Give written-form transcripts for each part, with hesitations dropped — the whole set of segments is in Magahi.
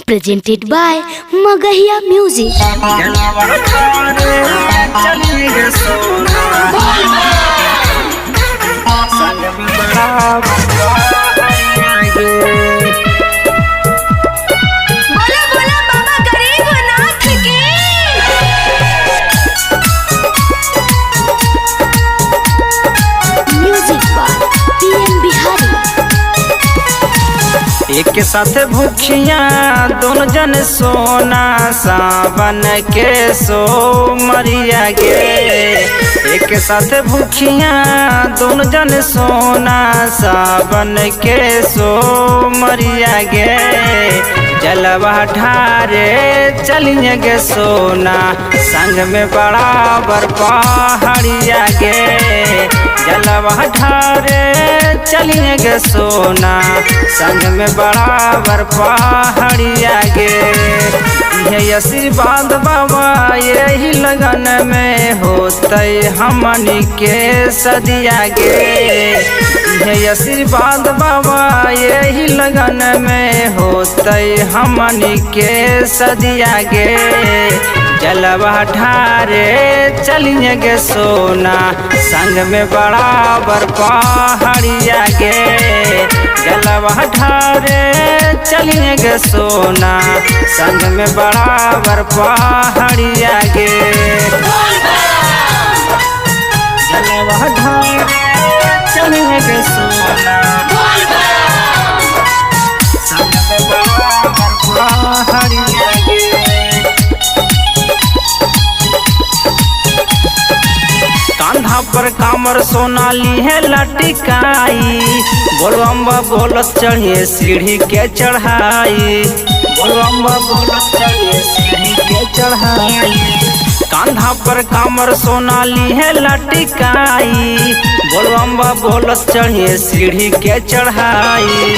Presented by Magahiya Music. बोला बोला बाबा गरीबनाथ की। Music by PM Bihari. एक साथ भूखिया दोनों जन सोना सावन के सो मरिया गे। एक साथ भूखिया दोनों जन सोना सावन के सो मरिया गे। जलवा ढारे चलिए गे सोना संग में बराबर पहाड़िया गे। जलवा ढारे चलिए गे सोना संग में बराबर पहाड़िया गे। यह आशीर्वाद बाबा यही लगन में होते हमनी के सदिया गे। यह आशीर्वाद बाबा यही लगन में होते हमनी के सदिया गे। जलवा ढारे चलिए गे सोना संग में बराबर पहाड़िया गे। जलवा ढारे चलिए गे सोना संग में बराबर पहाड़िया गे। जलवा ढारे चलिए गे सोना संग में बराबर पहाड़िया गे। कांधा पर कामर सोना ली है लटकाई, बोलबम्बा बोलत चढ़े सीढ़ी के चढ़ाई। बोलबम्बा बोलत चढ़े सीढ़ी के चढ़ाई। कांधा पर कामर सोना ली है लटकाई, बोलबम्बा बोलत चढ़े सीढ़ी के चढ़ाई।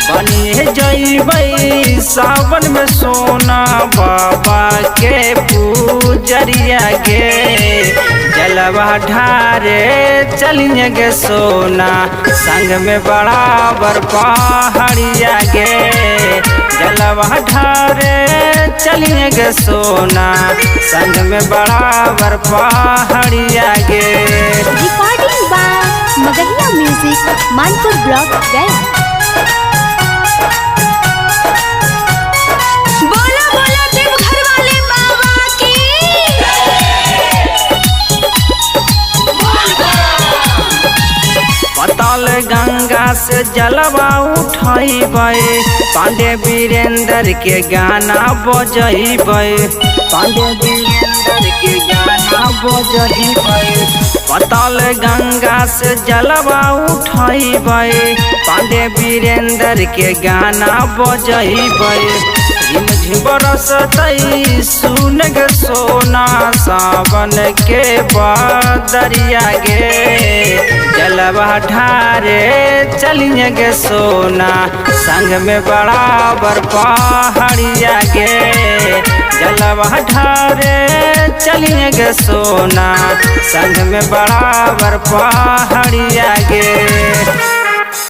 बनिए जइबै सावन में सोना बाबा के पूजरिया गे। जलवा ढारे चलिए गे सोना संग में बराबर पहाड़िया गे। जलवा ढारे चलिए गे सोना संग में बराबर पहाड़िया गे। Recording by Magahiya Music, Manpur Block, Gaya. बोला बोला देवघर वाले बाबा की। पताल गंगा से जलवा उठैबै, पांडे वीरेंद्र के गाना बजैबै। पांडे वीरेंद्र के गाना बजैबै। पताल गंगा से जलवा उठैबै, पांडे वीरेंद्र के गाना बजैबै। रिमझिम बरसतै सुन गे सोना सावन के बदरिया गे। जलवा ढारे चलिए गे सोना संग में बराबर पहाड़िया गे। जलवा ढारे चलिए गे सोना संग में बराबर पहाड़िया गे।